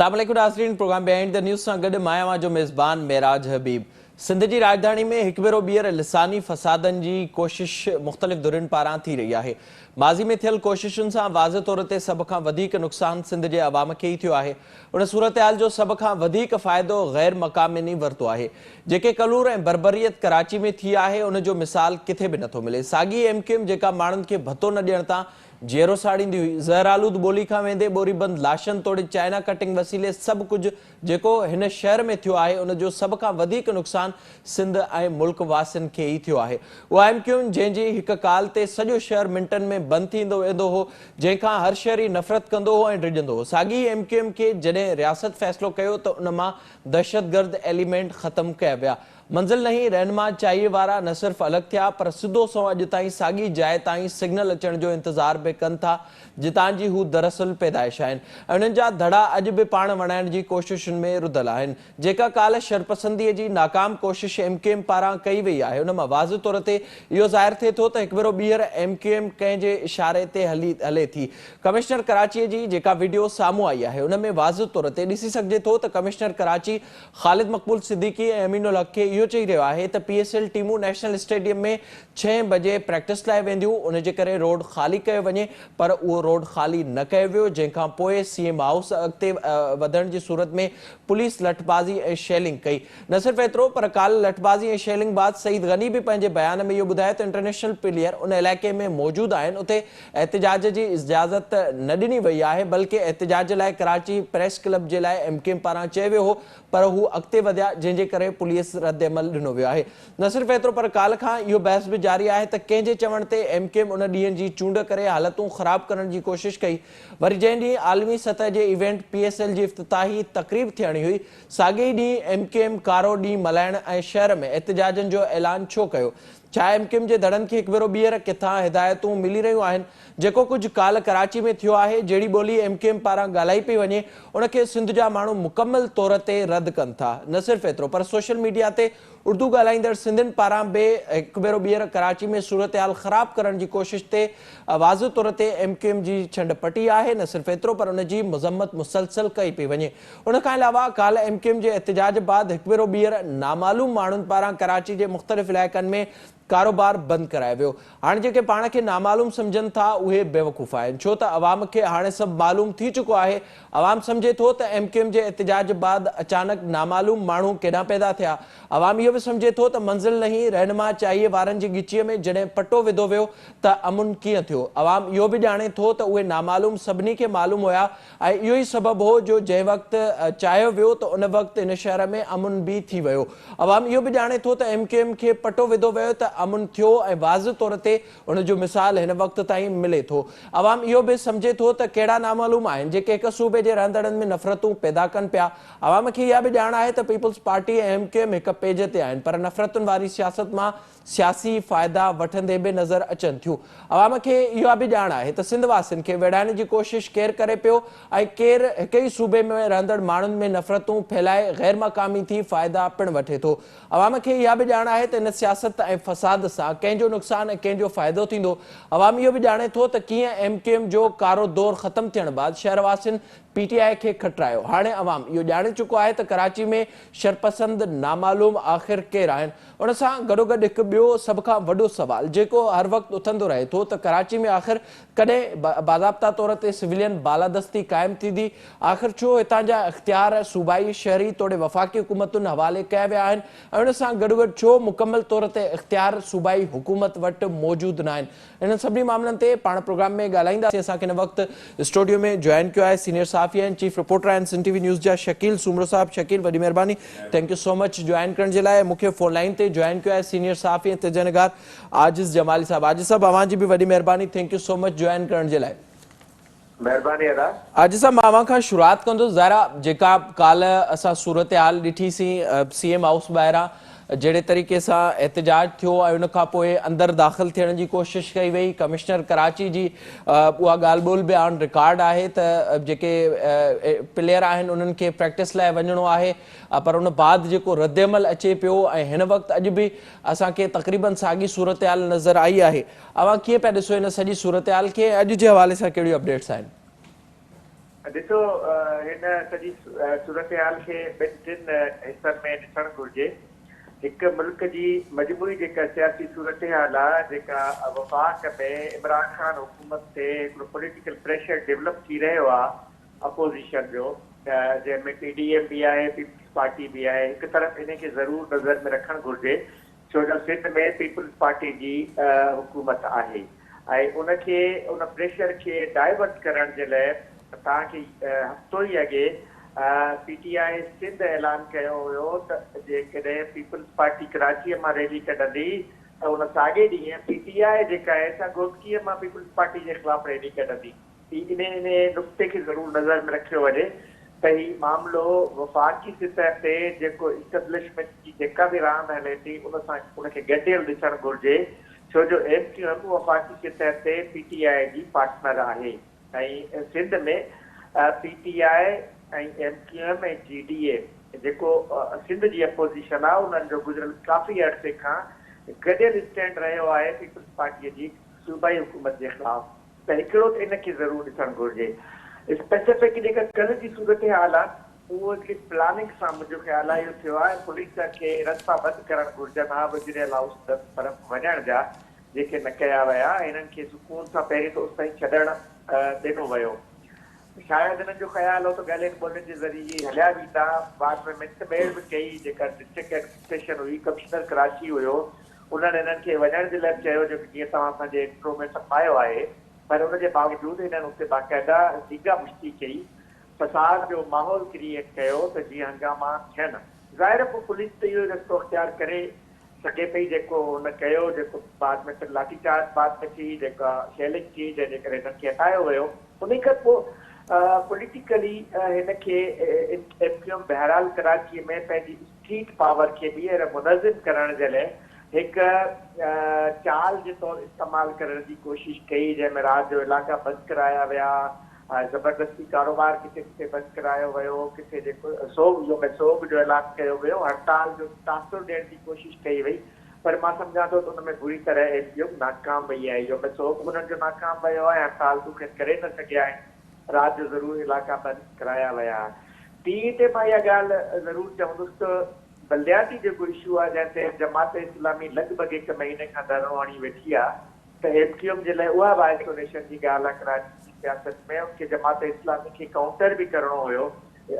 اسلام عليڪم ناظرين پروگرام بيهائنڊ the news سان گڏ مان اوهان جو ميزبان معراج حبيب سنڌ جي راڄڌاڻي ۾ هڪ ڀيرو ٻيهر لساني فسادن جي ڪوشش مختلف ڌرين پاران ٿي رهي آهي ماضي ۾ ٿيل ڪوششن سان واضح طور تي سڀ کان وڌيڪ نقصان سنڌ جي عوام کي ئي ٿيو آهي ان صورتحال جو سڀ کان وڌيڪ فائدو غير مقامين ئي ورتو آهي جيڪي ڪلور ۽ بربريت ڪراچي ۾ ٿي آهي ان جو مثال ڪٿي به نٿو ملي ساڳي ايم ڪيو ايم جيڪا ماڻهن کي ڀتو نه ڏيڻ تان جيئرو ساڙيندي هئي. زهر آلود ٻولي کان ويندي ٻوري بند لاشن توڙي چائنا ڪٽنگ وسيلي سڀ ڪجهه جيڪو هن شهر ۾ ٿيو آهي ان جو سڀ کان وڌيڪ نقصان سنڌ ۽ ملڪ واسين کي ئي ٿيو آهي. اها ايم ڪيو ايم جنهن جي هڪ ڪال تي سڄو شهر منٽن ۾ بند ٿيندو ويندو هو جنهن کان هر شهري نفرت ڪندو هو ۽ ڊڄندو هو ساڳي ئي ايم ڪيو ايم کي جڏهن رياست فيصلو ڪيو ته ان مان دهشتگرد ايليمينٽ ختم ڪيا ويا. منزل نهين رهنما چاهيي وارا نه صرف الڳ ٿيا پر سڌو سنئون اڄ تائين ساڳي جاء تان ئي سگنل اچڻ جو انتظار به ڪن ٿا جتان جي هو دراصل پيدائش آهن ۽ انهن جا ڌڙا اڄ به پاڻ وڻائڻ جي ڪوششن ۾ رڌل آهن جيڪا ڪالهه شرپسندي جي ناڪام ڪوشش ايم ڪيو ايم پاران ڪئي وئي آهي ان مان واضح طور تي اهو ظاهر ٿئي ٿو ته هڪ ڀيرو ٻيهر ايم ڪيو ايم ڪنهن جي اشاري تي هلي هلي ٿي ڪمشنر ڪراچي جي جيڪا وڊيو سامهون آئي آهي ان ۾ واضح طور تي ڏسي سگهجي ٿو ته ڪمشنر ڪراچي خالد مقبول صديقي ۽ امين الحق کي اهو چئي رهيو آهي ته پي ايس ايل ٽيمون نيشنل اسٽيڊيم ۾ ڇهين بجي پريڪٽس لاء وينديون ان جي ڪري روڊ خالي ڪيو وڃي پر اهو روڊ خالي نه ڪيو ويو جنهن کان پوء سي ايم هائوس اڳتي وڌڻ جي صورت ۾ پوليس لٺبازي ۽ شيلنگ ڪئي نه صرف ايترو پر ڪالهه لٺبازي ۽ شيلنگ بعد سعيد غني به پنهنجي بيان ۾ اهو ٻڌايو ته انٽرنيشنل پليئر ان علائقي ۾ موجود آهن اتي احتجاج جي اجازت نه ڏني وئي آهي بلڪه احتجاج لاء ڪراچي پريس ڪلب جي لاء ايم ڪيو ايم پاران چيو ويو هو پر هو اڳتي وڌيا جنهن جي ڪري پوليس ردعمل ڏنو ويو آهي نه صرف ايترو پر ڪالهه کان اهو بحث به جاري آهي ته ڪنهن جي چوڻ تي ايم ڪيو ايم ان ڏينهن جي چونڊ ڪري حالتون خراب ڪرڻ جي ڪوشش ڪئي وري جنهن ڏينهن عالمي سطح جي ايونٽ پي ايس ايل جي افتتاحي تقريب ٿيڻي هئي ساڳئي ئي ڏينهن ايم ڪيو ايم ڪارو ڏينهن ملهائڻ ۽ شهر ۾ احتجاجن جو اعلان ڇو ڪيو ڇا ايم ڪيو ايم جي ڌڙن کي هڪ ڀيرو ٻيهر ڪٿان هدايتون ملي رهيون آهن؟ جيڪو ڪجهه ڪالهه ڪراچي ۾ ٿيو آهي، جهڙي ٻولي ايم ڪيو ايم پاران ڳالهائي پئي وڃي، ان کي سنڌ جا ماڻهو مڪمل طور تي رد ڪن ٿا. نه صرف ايترو پر سوشل ميڊيا تي اردو ڳالهائيندڙ سنڌين پاران به هڪ ڀيرو ٻيهر ڪراچي ۾ صورتحال خراب ڪرڻ جي ڪوشش تي واضح طور تي ايم ڪيو ايم جي ڇنڊ پٽي آهي، نه صرف ايترو پر ان جي مذمت مسلسل ڪئي پئي وڃي. ان کان علاوه ڪالهه ايم ڪيو ايم جي احتجاج بعد هڪ ڀيرو ٻيهر نامعلوم ماڻهن پاران ڪراچي جي مختلف علائقن ۾ ڪاروبار بند ڪرايو ويو. هاڻي جيڪي پاڻ کي نامعلوم سمجهن ٿا اهي بيوقوف آهن ڇو ته عوام کي هاڻي سڀ معلوم ٿي چڪو آهي. عوام سمجهي ٿو ته ايم ڪيو ايم جي احتجاج بعد اچانڪ نامعلوم ماڻهو ڪيڏانهن پيدا ٿيا. عوام اهو به سمجهي ٿو ته منزل نهين رهنما چاهيي وارن جي ڳچيء ۾ جڏهن پٽو وڌو ويو ته امن ڪيئن ٿيو. عوام اهو به ڄاڻي ٿو ته اهي نامعلوم سڀني کي معلوم هيا ۽ اهو ئي سبب هو جو جنهن وقت چاهيو ويو ته ان وقت هن شهر ۾ امن به ٿي ويو. عوام اهو به ڄاڻي ٿو ته ايم ڪيو ايم کي پٽو وڌو ويو ته امن ٿيو ۽ واضح طور تي ان جو مثال هن وقت تائين ملي ٿو. عوام اهو به سمجهي ٿو ته ڪهڙا نامعلوم آهن جيڪي هڪ صوبي جي رهندڙن ۾ نفرتون پيدا ڪن پيا. عوام کي اها به ڄاڻ آهي ته peoples party ۽ M Q M هڪ پيج تي آهن پر نفرتن واري سياست مان سياسي فائدا وٺندي به نظر اچن ٿيون. عوام کي اها به ڄاڻ آهي ته سنڌ واسين کي ويڙهائڻ جي ڪوشش ڪير ڪري پيو ۽ ڪير هڪ ئي صوبي ۾ رهندڙ ماڻهن ۾ نفرتون ڦهلائي غير مقامي ٿي فائدا پڻ وٺي ٿو. عوام کي اها به ڄاڻ آهي ته ان سياست ۽ فساد سان ڪنهن جو نقصان ۽ ڪنهن جو فائدو ٿيندو. عوام اهو به ڄاڻي ٿو ته ڪيئن ايم ڪيو ايم جو ڪارو دور ختم ٿيڻ بعد شهر واسين پي ٽي آء کي کٽرايو. هاڻي عوام اهو ڄاڻي چڪو آهي ته ڪراچي ۾ شرپسند نامعلوم آخر ڪير آهن؟ ان سان گڏوگڏ هڪ ٻيو سڀ کان وڏو سوال جيڪو هر وقت اٿندو رهي ٿو ته ڪراچي ۾ آخر ڪڏهن باضابطا طور تي سويلين بالادستي قائم ٿيندي؟ آخر ڇو هتان جا اختيار صوبائي، شهري توڙي وفاقي حڪومتن حوالي ڪيا ويا آهن ۽ ان سان گڏوگڏ ڇو مڪمل طور تي اختيار صوبائي حڪومت وٽ موجود ناهن؟ انهن سڀني معاملن تي پاڻ پروگرام ۾ ڳالهائينداسين. اسان کي هن وقت اسٽوڊيو ۾ جوائن ڪيو آهي سينيئر صحافي آهن چيف رپورٽر آهن سنڌ ٽي وي نيوز جا شڪيل سومرو صاحب. شڪيل وڏي مهرباني thank you so much join ڪرڻ جي لاء. مون کي فون لائين تي جوائن ڪيو آهي سينيئر صحافي ۽ تجزيه نگار عاجز جمالي صاحب. عاجز صاحب اوهان جي به وڏي مهرباني thank you so much join ڪرڻ جي لاء. مهرباني ادا. عاجز صاحب مان اوهان کان شروعات ڪندس ظاهر آ جيڪا ڪالهه اسان صورتحال ڏٺي سين سي ايم هائوس ٻاهران جهڙي طريقي سان احتجاج ٿيو ۽ ان کان پوء اندر داخل ٿيڻ جي ڪوشش ڪئي وئي ڪمشنر ڪراچي جي اها ڳالهه ٻولهه به آن رڪارڊ آهي ته جيڪي پليئر آهن انهن کي پريڪٽس لاء وڃڻو آهي پر ان بعد جيڪو ردعمل اچي پيو ۽ هن وقت اڄ به اسان کي تقريبن ساڳي صورتحال نظر آئي آهي اوهان ڪيئن پيا ڏسو ان سڄي صورتحال کي ۽ اڄ جي حوالي سان ڪهڙيون اپڊيٽس آهن؟ ڏسو هن سڄي صورتحال کي ٻن ٽن حصن ۾ ڏسڻ گهرجي. هڪ ملڪ جي مجموعي جيڪا سياسي صورتحال آ جيڪا وفاق ۾ عمران خان حڪومت تي هڪڙو پوليٽيڪل پريشر ڊولپ ٿي رهيو آ اپوزيشن جو جنهن ۾ پي ڊي ايم به آهي پيپلز پارٽي به آهي هڪ طرف انهي کي ضرور نظر ۾ رکڻ گهرجي ڇو جو سنڌ ۾ پيپلز پارٽي جي حڪومت آهي ۽ ان کي ان پريشر کي ڊائيورٽ ڪرڻ جي لاء توهان کي هفتو ئي اڳي پي ٽي آء سنڌ اعلان ڪيو هيو ته جيڪڏهن پيپلز پارٽي ڪراچيء مان ريلي ڪڍندي ته ان ساڳئي ڏينهن پي ٽي آء جيڪا آهي سا گهوٽڪيء مان پيپلز پارٽي جي خلاف ريلي ڪڍندي. انهي انهي نقطي کي ضرور نظر ۾ رکيو وڃي ته هي معاملو وفاقي سطح تي جيڪو اسٽيبلشمينٽ جي جيڪا به راند هلي ٿي ان سان ان کي ڳنڍيل ڏسڻ گهرجي ڇو جو ايم ڪيو ايم وفاقي سطح تي پي ٽي آء جي پارٽنر آهي ۽ Sindh ۾ P T I ۽ M Q M ۽ G D A جيڪو سنڌ جي اپوزيشن آهي انهن جو گذريل ڪافي عرصي کان گڏيل اسٽينڊ رهيو آهي پيپلز پارٽي جي صوبائي حڪومت جي خلاف. ته هڪڙو ته ان کي ضرور ڏسڻ گهرجي. اسپيسفڪ جيڪا ڪلهه جي صورتحال آ اهو هڪڙي پلاننگ سان منهنجو خيال آ اهو ٿيو آ ۽ پوليس کي رستا بند ڪرڻ گهرجن ها وزيراعليٰ هائوس طرف وڃڻ جا جيڪي نه ڪيا ويا ۽ هنن کي سڪون سان پهرين ته اوستائين ڇڏڻ ڏنو ويو. شايد هنن جو خيال هو ته ڳالهين ٻولهين جي ذريعي هليا ويندا. بعد ۾ منٿ ميڙ به ڪئي جيڪا ڊسٽرڪٽ ايڊمنسٽريشن هئي ڪمشنر ڪراچي هيو انهن هنن کي وڃڻ جي لاء به چيو جو جيئن توهان پنهنجي انٽرو ۾ فرمايو آهي پر ان جي باوجود هنن اتي باقاعده ڊيگا مشتي ڪئي فساد جو ماحول ڪريئيٽ ڪيو ته جيئن هنگاما ٿين. ظاهر پوء پوليس ته اهو ئي رستو اختيار ڪري سگهي پئي جيڪو هن ڪيو جيڪو بعد ۾ پھر لاٺي چارج بعد ۾ ٿي جيڪا شيلنگ ٿي جنهن جي ڪري هنن کي هٽايو ويو انهي کان پوء پوليٽيڪلي هن کي ايم ڪيو ايم بهرحال ڪراچي ۾ پنهنجي اسٽريٽ پاور کي ٻيهر منظم ڪرڻ جي لاء هڪ چال جي طور استعمال ڪرڻ جي ڪوشش ڪئي جنهن ۾ رات جو علائقا بند ڪرايا ويا زبردستي ڪاروبار ڪٿي ڪٿي بند ڪرايو ويو ڪٿي جيڪو سوڳ يوم سوڳ جو اعلان ڪيو ويو هڙتال جو تاثر ڏيڻ جي ڪوشش ڪئي وئي پر مان سمجهان ٿو ته ان ۾ بري طرح ايم ڪيو ايم ناڪام وئي آهي يوم سوڳ به انهن جو ناڪام ويو آهي هڙتال به کين ڪري نه سگهيا آهن رات جو ضرور علائقا بند ڪرايا ويا ٽين تي مان اها ڳالهه ضرور چوندس ته بلدياتي جيڪو اشو آهي جنهن تي جماعت اسلامي لڳ ڀڳ هڪ مهيني کان ڌرڻو هڻي ويٺي آهي ته ايم ڪيو ايم جي لاء اها به آئسوليشن جي ڳالهه آهي ڪراچي جي سياست ۾ ان کي جماعت اسلامي کي ڪائونٽر به ڪرڻو هيو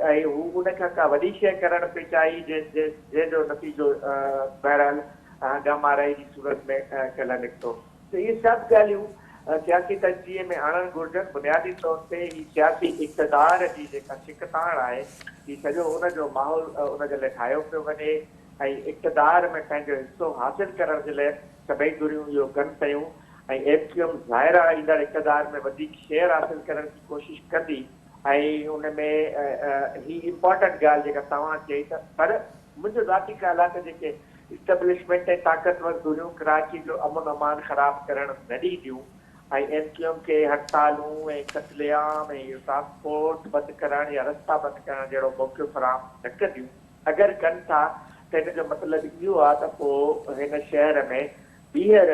۽ هو ان کان ڪا وڏي شيء ڪرڻ پئي چاهي جنهن جو نتيجو بهرحال هنگاما آرائي جي صورت ۾ ڪلهه نڪتو. ته اهي سڀ ڳالهيون سياسي تجزيي ۾ آڻڻ گهرجن بنيادي طور تي هي سياسي اقتدار جي جيڪا ڇڪتاڻ آهي هي سڄو ان جو ماحول ان جي لاء ٺاهيو پيو وڃي ۽ اقتدار ۾ پنهنجو حصو حاصل ڪرڻ جي لاء سڀئي ڌريون اهو ڪن پيون ۽ ايم ڪيو ايم ظاهر آهي ايندڙ اقتدار ۾ وڌيڪ شيئر حاصل ڪرڻ جي ڪوشش ڪندي ۽ ان ۾ هي امپارٽنٽ ڳالهه جيڪا توهان چئي ته پر منهنجو ذاتي خيال آهي ته جيڪي اسٽيبلشمينٽ ۽ طاقتور ڌريون ڪراچي جو امن امان خراب ڪرڻ نه ڏينديون ۽ ايم ڪيو ايم کي هڙتالون ۽ قتل عام ۽ اهو ٽرانسپورٽ بند ڪرڻ يا رستا بند ڪرڻ جهڙو موقعو فراهم نه ڪنديون. اگر ڪن ٿا ته ان جو مطلب اهو آهي ته پوء هن شهر ۾ ٻيهر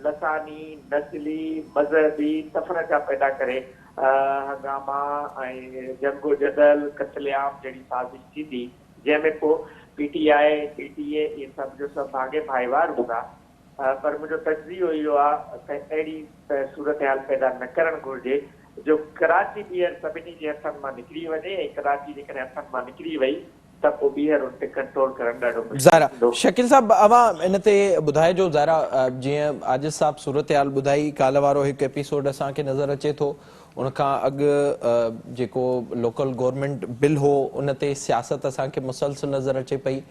لساني، نسلي، مذهبي تفرقا پيدا ڪري هنگاما ۽ جنگ و جدل، قتل عام جهڙي سازش ٿيندي، جنهن ۾ پوء P T I, P T A اهي سڀ جو سڀ ڀاڱي ڀائيوار هوندا. پر منهنجو تجزيو اهو آهي ته اهڙي صورتحال پيدا نه ڪرڻ گهرجي جو ڪراچي ٻيهر سڀني جي هٿن مان نڪري وڃي ۽ ڪراچي جيڪڏهن هٿن مان نڪري وئي ته پوء ٻيهر ان تي ڪنٽرول ڪرڻ ڏاڍو مشڪل ظاهر آ ٿيندو. شڪيل صاحب اوهان ان تي ٻڌائجو ظاهر آ جيئن عاجز صاحب صورتحال ٻڌائي ڪالهه وارو هڪ ايپيسوڊ اسان کي نظر اچي ٿو ان کان اڳ جيڪو لوڪل گورنمينٽ بل هو ان تي سياست اسان کي مسلسل نظر اچي پئي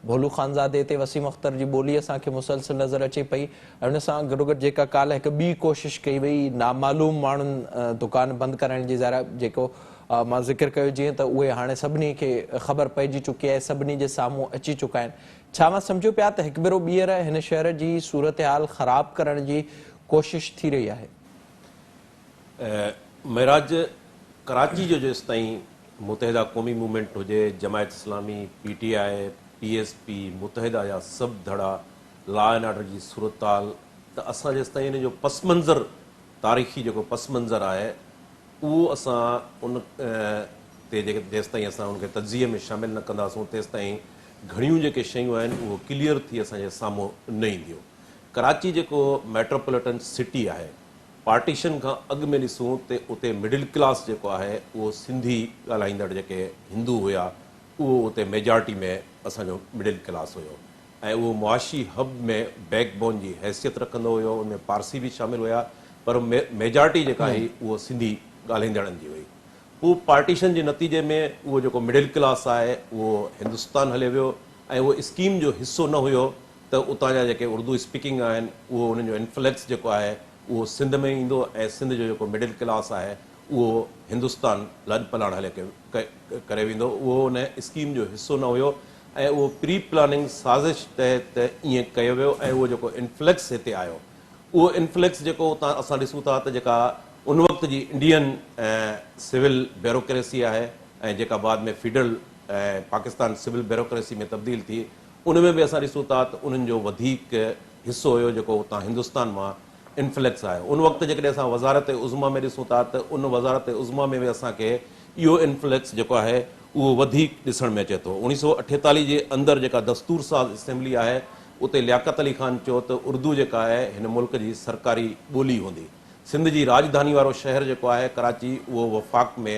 ڀولو خانزادي تي وسيم اختر جي ٻولي اسان کي مسلسل نظر اچي پئي ۽ ان سان گڏوگڏ جيڪا ڪالهه هڪ ٻي ڪوشش ڪئي وئي نامعلوم ماڻهن دڪان بند ڪرائڻ جي ظاهر آهي جيڪو مان ذڪر ڪيو جيئن ته اهي هاڻي سڀني کي خبر پئجي چڪي آهي سڀني جي سامهون اچي چڪا آهن ڇا مان سمجهو پيا ته هڪ ڀيرو ٻيهر هن شهر جي صورتحال خراب ڪرڻ جي ڪوشش ٿي رهي آهي. معراج ڪراچي جو جيستائين متحده قومي موومينٽ هجي، Jamaat Islami, P T I, P S P, Muttahida جا سڀ ڌڙا، لا اينڊ آرڊر جي صورتحال ته اسان جيستائين ان جو پس منظر تاريخي جيڪو پس منظر آهي اهو اسان ان تي جيڪي جيستائين اسان ان کي تجزيي ۾ شامل نه ڪنداسون تيستائين گهڻيون جيڪي شيون آهن اهو ڪليئر ٿي اسان جي سامهون نه اينديون. ڪراچي جيڪو ميٽروپوليٽن سٽي آهي پارٽيشن کان اڳ ۾ ڏسون ته اتي مڊل ڪلاس جيڪو آهي اهو سنڌي ڳالهائيندڙ جيڪي هندو هيا اهو اتي ميجارٽي ۾ اسان جو مڊل ڪلاس هيو ۽ اهو معاشي حب ۾ بيڪ بون جي حيثيت رکندو هيو ان ۾ پارسي به شامل هيا پر ميجارٽي جيڪا هئي اهو سنڌي ڳالهائيندڙن جي هئي. پوء پارٽيشن جي نتيجي ۾ اهو جيڪو مڊل ڪلاس آهي اهو هندستان هليو ويو ۽ اهو اسڪيم جو حصو نه هيو ته اتان جا جيڪي اردو اسپيڪنگ آهن اهو انهن جو انفلڪس جيڪو آهي اهو سنڌ ۾ ايندو ۽ سنڌ جو جيڪو مڊل ڪلاس آهي اهو هندستان لڏ پلاڻ هلي ڪري ويندو اهو ان اسڪيم جو حصو نه هيو ۽ اهو پري پلاننگ سازش تحت ائين ڪيو ويو ۽ اهو جيڪو انفلڪس هتي آيو اهو انفلڪس جيڪو اتان اسان ڏسون ٿا ته جيڪا ان وقت جي انڊين سول بيوروڪريسي آهي ۽ جيڪا بعد ۾ فيڊرل پاڪستان سول بيوروڪريسي ۾ تبديل ٿي ان ۾ به اسان ڏسون ٿا ته انهن جو وڌيڪ حصو هيو جيڪو اتان هندستان مان انفلڪس آيو. ان وقت جيڪڏهن اسان وزارت عظميٰ ۾ ڏسون ٿا ته ان وزارت عظميٰ ۾ به اسان کي اهو انفلڪس جيڪو آهي اهو وڌيڪ ڏسڻ ۾ اچي ٿو. 1948 جي اندر جيڪا دستور ساز اسيمبلي آهي اتي لياقت علي خان چيو ته اردو جيڪا آهي هن ملڪ جي سرڪاري ٻولي هوندي. سنڌ جي راڄڌاني وارو شهر جيڪو آهي ڪراچي اهو وفاق ۾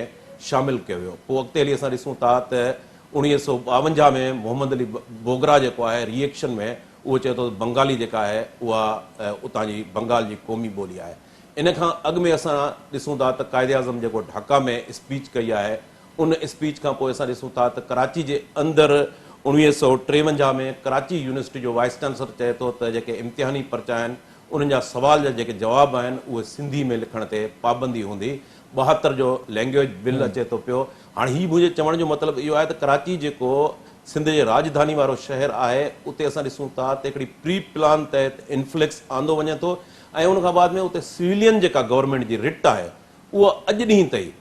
شامل ڪيو ويو. پوء اڳتي هلي اسان ڏسون ٿا ته 1952 ۾ محمد علي بوگرا جيڪو آهي ري ايڪشن ۾ اهو چئي ٿو ته بنگالي جيڪا آهي اها اتان جي بنگال جي قومي ٻولي آهي. ان کان اڳ ۾ اسان ڏسون ٿا ته قائداعظم جيڪو ڍاڪا ۾ اسپيچ ڪئي آهي ان اسپيچ کان پوء اسان ڏسون ٿا ته ڪراچي جي اندر 1953 ۾ ڪراچي يونيورسٽي جو وائيس چانسلر چئي ٿو ته جيڪي امتحاني پرچا آهن انهن جا سوال جا جيڪي جواب آهن اهي سنڌي ۾ لکڻ تي پابندي هوندي. 72 جو لينگيوئج بل اچي ٿو پيو. هاڻ هي منهنجي چوڻ جو مطلب اهو آهي ته ڪراچي جيڪو سنڌ جي راڄڌاني وارو شهر آهي اتي اسان ڏسون ٿا ته هڪڙي پري پلان تحت انفلڪس آندو وڃي ٿو ۽ ان کان بعد ۾ اتي سويلين جيڪا گورنمينٽ جي رٽ آهي اها اڄ ڏينهن تائين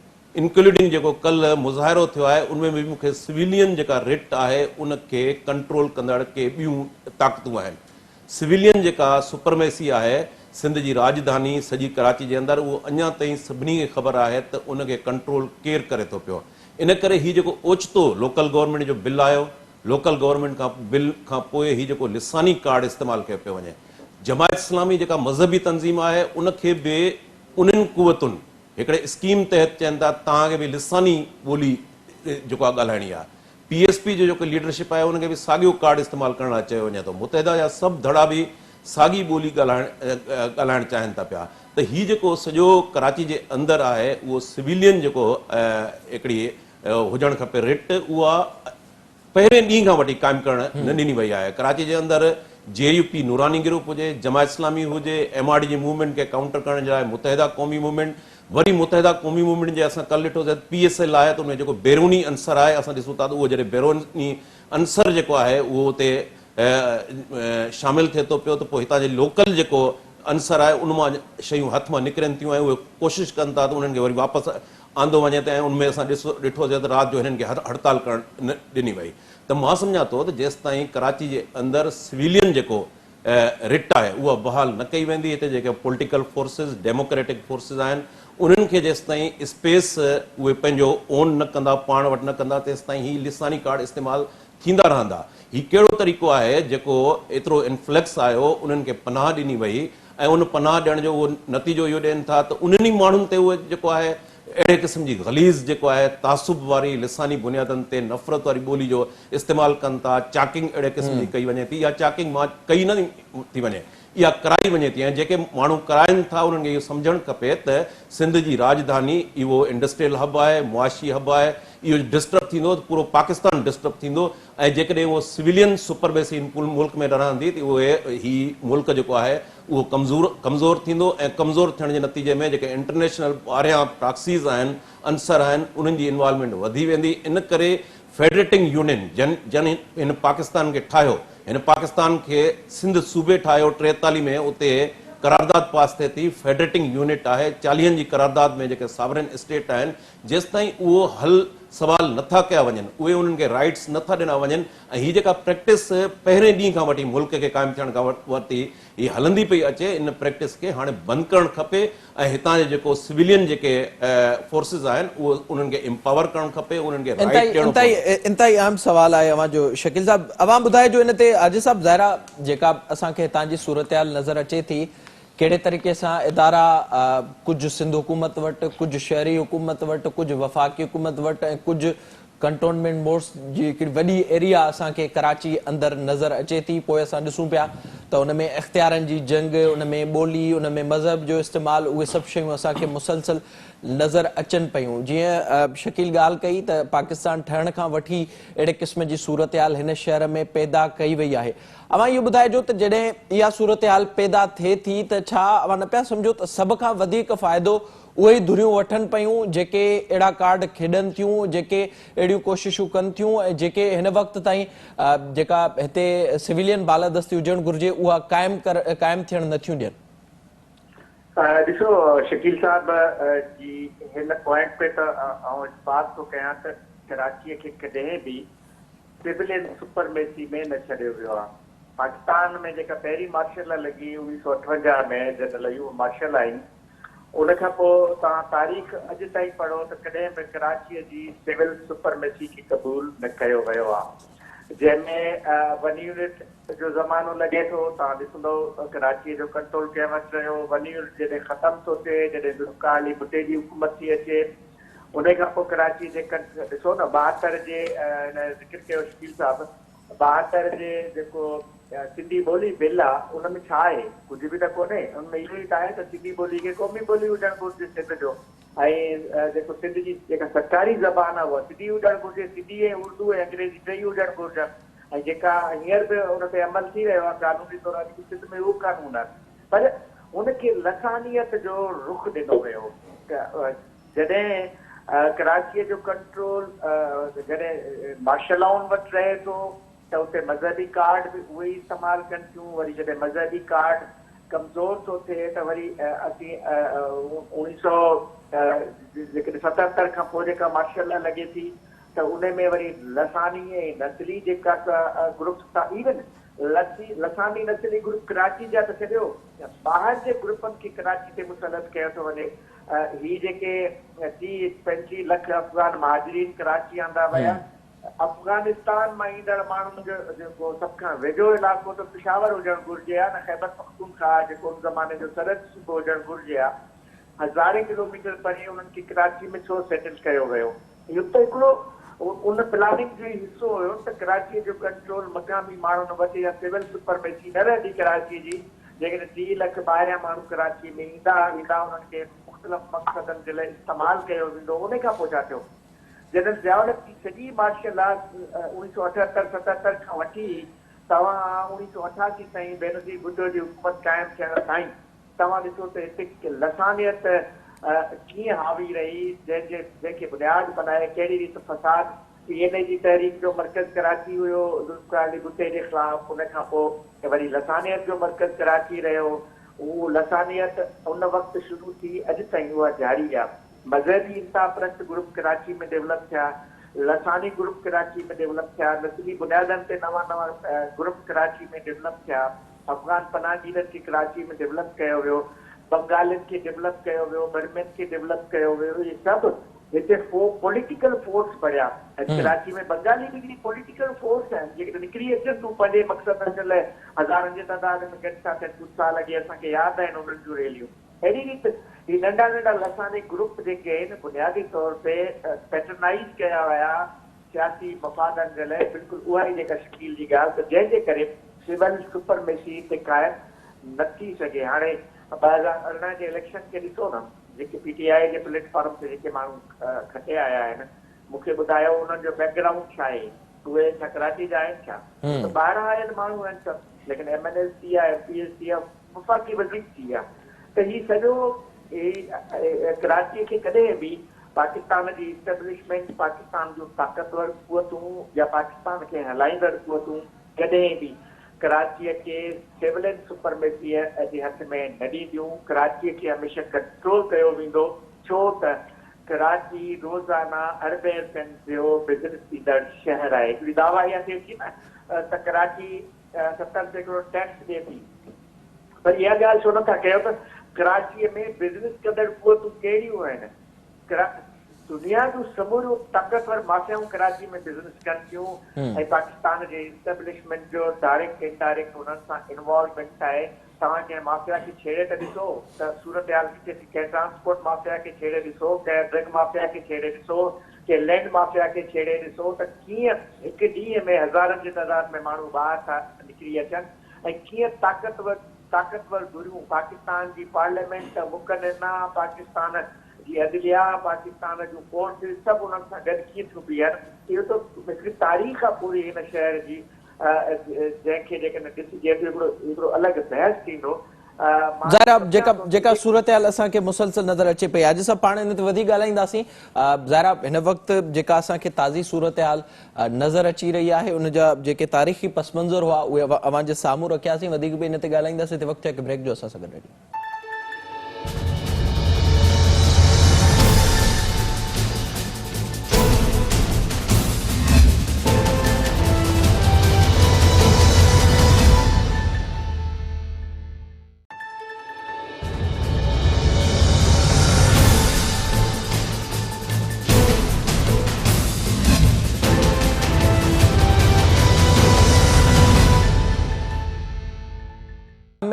انڪلوڊنگ جيڪو ڪلهه مظاهرو ٿيو آهي ان ۾ به مون کي سويلين جيڪا رٽ آهي ان کي ڪنٽرول ڪندڙ ڪي ٻيون طاقتون آهن. سويلين جيڪا سپرميسي آهي سنڌ جي راڄڌاني سڄي ڪراچي جي اندر اهو اڃا تائين سڀني کي خبر آهي ته ان کي ڪنٽرول ڪير ڪري ٿو پيو. ان ڪري هي جيڪو اوچتو لوڪل گورنمينٽ جو بل آيو لوڪل گورنمينٽ کان بل کان پوء هي جيڪو لساني ڪارڊ استعمال ڪيو پيو وڃي جماعت اسلامي جيڪا مذهبي تنظيم آهي ان کي به انهن قوتن هڪڙي اسڪيم تحت چين ٿا توهان کي به لساني ٻولي جيڪو آهي ڳالهائڻي آهي. پي ايس پي جو جيڪو ليڊرشپ آهي ان کي به ساڳيو ڪارڊ استعمال ڪرڻ لاء چيو وڃي ٿو. متحده جا سڀ ڌڙا به ساڳي ٻولي ڳالهائڻ ڳالهائڻ چاهين ٿا پيا ته هي جيڪو سڄو ڪراچي جي اندر آهي اهو سويلين جيڪو هڪڙي هجڻ کپي رٽ اها پهرين ڏينهن کان وٺي قائم ڪرڻ نه ڏني وئي آهي. ڪراچي جي اندر جي يو پي نوراني گروپ هجي، جماعت اسلامي هجي، ايم آر ڊي جي موومينٽ کي ڪائونٽر ڪرڻ جي لاء متحده قومي موومينٽ، وري متحده قومي موومينٽ جي اسان ڪلهه ڏٺو ته پي ايس ايل آهي ته ان ۾ جيڪو بيروني عنصر آهي اسان ڏسون ٿا ته اهو جڏهن بيروني عنصر جيڪو آهي اهو اتي شامل ٿئي ٿو پيو ته پوء هتان جي لوڪل جيڪو عنصر آهي ان مان شيون هٿ مان نڪرن ٿيون ۽ اهي ڪوشش ڪن ٿا ته انهن کي وري واپس آندو وڃي ته ۽ ان ۾ اسان ڏسو ڏٺوسين ته رات جو هنن کي هڙتال ڪرڻ نه ڏني وئي ته مان سمجهان ٿو ته جيستائين ڪراچي جي اندر سويلين جيڪو رٽ آهي اها بحال نه ڪئي ويندي هتي جيڪي پوليٽيڪل فورسز ڊيموڪريٽڪ فورسز آهن انهن کي جيستائين اسپيس اهي پنهنجو اون نه ڪندا پاڻ وٽ نه ڪندا تيستائين هي لساني ڪارڊ استعمال ٿيندا رهندا هي ڪهڙو طريقو آهي جيڪو ايترو انفلڪس آيو انهن کي پناهه ڏني وئي ۽ ان پناهه ڏيڻ جو اهو نتيجو اهو ڏين ٿا ته انهن ئي ماڻهن تي اهي جيڪو آهي اهڙي قسم جي غليظ جيڪو آهي تعصب واري لساني بنيادن تي نفرت واري ٻولي جو استعمال ڪن ٿا چاڪنگ اهڙي قسم جي ڪئي وڃي ٿي اها چاڪنگ مان ڪئي نه ٿي وڃي اها ڪرائي وڃي ٿي ۽ جيڪي ماڻهو ڪرائن ٿا انهن کي اهو سمجهڻ کپي ته سنڌ جي راڄڌاني اهو انڊسٽريل هب آهي معاشي هب آهي اهو ڊسٽرب ٿيندو ته پورو پاڪستان ڊسٽرب ٿيندو ۽ جيڪڏهن اهو سويلين سپرميسي هن ملڪ ۾ نه رهندي ته اهي هي ملڪ جيڪو آهي اهو ڪمزور ڪمزور ٿيندو ۽ ڪمزور ٿيڻ جي نتيجي ۾ جيڪي انٽرنيشنل ٻاهريان پراڪسيز آهن عنصر آهن انهن جي انوالومينٽ وڌي ويندي ان ڪري فيڊريٽنگ يونين جن جن هن پاڪستان کي ٺاهيو هن پاڪستان کي سنڌ صوبي ٺاهيو 43 ۾ اتي قرارداد پاس ٿئي ٿي فيڊريٽنگ يونٽ آهي چاليهن جي قرارداد ۾ جيڪي ساورن اسٽيٽ آهن جيستائين اهو حل سوال نه ٿا ڪيا وڃن، اهي انهن کي رائيٽس نه ٿا ڏنا وڃن ۽ هي جيڪا پريڪٽس پهرين ڏينهن کان وٺي ملڪ کي قائم ٿيڻ کان وٺي هي هلندي پئي اچي ان پريڪٽس کي هاڻي بند ڪرڻ کپي ۽ هتان جي جيڪو سويلين جيڪي فورسز آهن اهو انهن کي امپاور ڪرڻ کپي انهن کي رائيٽ ڏيڻو پوندو. انتهائي اهم سوال آهي اوهان جو شڪيل صاحب اوهان ٻڌائجو ان تي عاجز صاحب ظاهر آهي جيڪا اسان کي هتان جي صورتحال نظر اچي ٿي ڪهڙي طريقي سان ادارا ڪجهه سنڌ حڪومت وٽ، ڪجهه شهري حڪومت وٽ، ڪجهه وفاقي حڪومت وٽ ۽ ڪجهه ڪنٽونمينٽ بورڊز جي هڪڙي وڏي ايريا اسان کي ڪراچي اندر نظر اچي ٿي پوء اسان ڏسون پيا ته ان ۾ اختيارن جي جنگ، ان ۾ ٻولي، ان ۾ مذهب جو استعمال اهي سڀ شيون اسان کي مسلسل نظر اچن پيون جيئن شڪيل ڳالهه ڪئي ته پاڪستان ٺهڻ کان وٺي اهڙي قسم جي صورتحال هن شهر ۾ پيدا ڪئي وئي آهي اوهان اهو ٻڌائجو ته جڏهن اها صورتحال پيدا ٿئي ٿي ته ڇا اوهان نه پيا سمجهو ته سڀ کان وڌيڪ فائدو اهي ئي ڌريون وٺن پيون جيڪي اهڙا ڪارڊ کيڏن ٿيون، جيڪي اهڙيون ڪوششون ڪن ٿيون ۽ جيڪي هن وقت تائين جيڪا هتي سويلين بالادستي هجڻ گهرجي اها قائم قائم ٿيڻ نه ٿيون ڏين. ڏسو شڪيل صاحب جي هن پوائنٽ تي ته آئون اتفاق ٿو ڪيان ته ڪراچيء کي ڪڏهن به سولين سپرميسي ۾ نه ڇڏيو ويو آهي. پاڪستان ۾ جيڪا پهرين مارشل لا لڳي 1958 ۾ جنرل ايوب مارشل لا هنئي ان کان پوء توهان تاريخ اڄ تائين پڙهو ته ڪڏهن به ڪراچيء جي سول سپرميسي کي قبول نه ڪيو ويو آهي جنهن ۾ ون يونٽ جو زمانو لڳي ٿو توهان ڏسندؤ ڪراچيء جو ڪنٽرول ڪنهن وٽ رهيو ون يونٽ جڏهن ختم ٿو ٿئي جڏهن ذوالفقار علي ڀٽي جي حڪومت ٿي اچي انهي کان پوء ڪراچي جي ڪنٺ ڏسو نه 72 جي هن ذڪر ڪيو شڪيل صاحب 72 جي جيڪو سنڌي ٻولي بل آ ان ۾ ڇا آهي ڪجهه به ته ڪونهي ان ۾ اهو ئي ته آهي ته سنڌي ٻولي کي قومي ٻولي هجڻ گهرجي سنڌ جو ۽ جيڪو سنڌ جي جيڪا سرڪاري زبان آ اها سنڌي هجڻ گهرجي سنڌي ۽ اردو ۽ انگريزي ٽئي هجڻ گهرجن ۽ جيڪا هينئر به ان تي عمل ٿي رهيو آ قانوني طور اڄ به سنڌ ۾ اهو قانون آ پر ان کي لسانيت جو رخ ڏنو ويو ته جڏهن ڪراچيء جو ڪنٽرول جڏهن مارشل لائن وٽ رهي ٿو ته اتي مذهبي ڪارڊ به اهي ئي استعمال ڪن ٿيون، وري جڏهن مذهبي ڪارڊ ڪمزور ٿو ٿئي ته وري اسين اوڻيهه سئو جيڪڏهن 77 کان پوء جيڪا مارشل لا لڳي ٿي ته ان ۾ وري لساني ۽ نسلي جيڪا گروپس ٿا ايون لسي لساني نسلي گروپ ڪراچي جا ته ڇڏيو ٻاهر جي گروپن کي ڪراچي تي مسلط ڪيو ٿو وڃي. هي جيڪي 30 35 لک افغان مهاجرين ڪراچي آندا ويا، افغانستان مان ايندڙ ماڻهن جو جيڪو سڀ کان ويجهو علائقو ته پشاور هجڻ گهرجي ها نه خيبر پختونخواهه جيڪو ان زماني جو سرحدي صوبو هجڻ گهرجي ها، هزارين ڪلوميٽر پري انهن کي ڪراچي ۾ ڇو سيٽل ڪيو ويو؟ اهو ته هڪڙو ان پلاننگ جو ئي حصو هيو ته ڪراچيء جو ڪنٽرول مقامي ماڻهن وٽ يا سول سپرميسي نه رهندي ڪراچيء جي، جيڪڏهن 30 لک ٻاهريان ماڻهو ڪراچيء ۾ ايندا ويندا انهن کي مختلف مقصدن جي لاء استعمال ڪيو ويندو انهي کان پوء ڇا ٿيو؟ جنرل ضياء الحق جي سڄي مارشل لا 1978 77 کان وٺي توهان 1988 تائين بينظير ڀٽو جي حڪومت قائم ٿيڻ تائين توهان ڏسو ته هتي لسانيت ڪيئن حاوي رهي جنهن جي جنهن کي بنياد بنائي ڪهڙي ريت فساد پي اين اي جي تحريڪ جو مرڪز ڪراچي هيو، ذوالفقار علي ڀٽي جي خلاف، ان کان پوء وري لسانيت جو مرڪز ڪراچي رهيو، اهو لسانيت ان وقت شروع ٿي اڄ تائين اها جاري آ. مذهبي انتها پرست گروپ ڪراچي ۾ ڊولپ ٿيا، لساني گروپ ڪراچي ۾ ڊولپ ٿيا، نسلي بنيادن تي نوان نوان گروپ ڪراچي ۾ ڊولپ ٿيا، افغان پناهگيرن کي ڪراچي ۾ ڊولپ ڪيو ويو، بنگالين کي ڊولپ ڪيو ويو، برمين کي ڊولپ ڪيو ويو، اهي سڀ هتي پوليٽيڪل فورس بڻيا ۽ ڪراچي ۾ بنگالي به هڪڙي پوليٽيڪل فورس آهن جيڪڏهن نڪري اچن ته هو پنهنجي مقصدن جي لاء هزارن جي تعداد ۾ گڏ ٿا ٿين ڪجهه سال اڳي اسان کي ياد آهن انهن جون ريليون اهڙي ريت هي ننڍا ننڍا لساني گروپ جيڪي آهن بنيادي طور تي پيٽرنائيز ڪيا ويا سياسي مفادن جي لاء بلڪل اها ئي جيڪا شڪيل جي ڳالهه ته جنهن جي ڪري سول سپرميسي هتي قائم نه ٿي سگهي هاڻي 2018 جي اليڪشن کي ڏسو نه. جيڪي پي ٽي آء جي پليٽ فارم تي جيڪي ماڻهو کٽي آيا آهن مون کي ٻڌايو انهن جو بيڪ گرائونڊ ڇا آهي؟ اهي ڇا ڪراچي جا آهن ڇا؟ اهي ته ٻاهران آيل ماڻهو آهن سڀ ليڪن ايم اين ايز ٿي ويا ايم پي ايز ٿي ويا وفاقي وزير ٿي ويا ته هي سڄو هي ڪراچي کي ڪڏهن به پاڪستان جي اسٽيبلشمينٽ پاڪستان جون طاقتور قوتون يا پاڪستان کي هلائيندڙ قوتون ڪڏهن به ڪراچيء کي سولين سپرميسيء جي هٿ ۾ نه ڏينديون، ڪراچيء کي هميشه ڪنٽرول ڪيو ويندو، ڇو ته ڪراچي روزانه اربين رپين جو بزنس ٿيندڙ شهر آهي. هڪڙي دعويٰ اها ٿئي ٿي نه ته ڪراچي 70% ٽيڪس ڏئي ٿي پر اها ڳالهه ڇو نٿا ڪيو ته ڪراچيء ۾ بزنس ڪندڙ قوتون ڪهڙيون آهن؟ دنيا جون سموريون طاقتور مافيائون ڪراچي ۾ بزنس ڪن ٿيون ۽ پاڪستان جي اسٽيبلشمينٽ جو ڊائريڪٽ انڊائريڪٽ انهن سان انوالومينٽ آهي. توهان ڪنهن مافيا کي ڇيڙي ته ڏسو ته صورتحال ڪٿي ٿي، ڪنهن ٽرانسپورٽ مافيا کي ڇيڙي ڏسو، ڪنهن ڊرگ مافيا کي ڇيڙي ڏسو، ڪنهن لينڊ مافيا کي ڇيڙي ڏسو ته ڪيئن هڪ ڏينهن ۾ هزارن جي تعداد ۾ ماڻهو ٻاهر ٿا نڪري اچن ۽ ڪيئن طاقتور طاقتور ڌريون پاڪستان جي پارليامينٽ، مقننه، پاڪستان جي عدليه، پاڪستان جون فورسز سڀ انهن سان گڏ ڪيئن ٿيون بيهن. اهو ته هڪڙي تاريخ آهي پوري هن شهر جي جنهن کي جيڪڏهن ڏسجي ته هڪڙو هڪڙو الڳ بحث ٿيندو. مان ظاهر آ سمجهان جيڪا ٿو ته جيڪا جيڪي صورتحال اسان کي مسلسل نظر اچي پئي حاجي صاحب پاڻ ان تي وڌيڪ ڳالهائينداسين ظاهر آ هن وقت جيڪا اسان کي تازي صورتحال نظر اچي رهي آهي ان جا جيڪي تاريخي پس منظر هئا اهي اوهان جي سامهون رکياسين وڌيڪ به ان تي ڳالهائينداسين هتي وقت ٿيو آهي هڪ بريڪ جو اسان سان گڏ رهجو.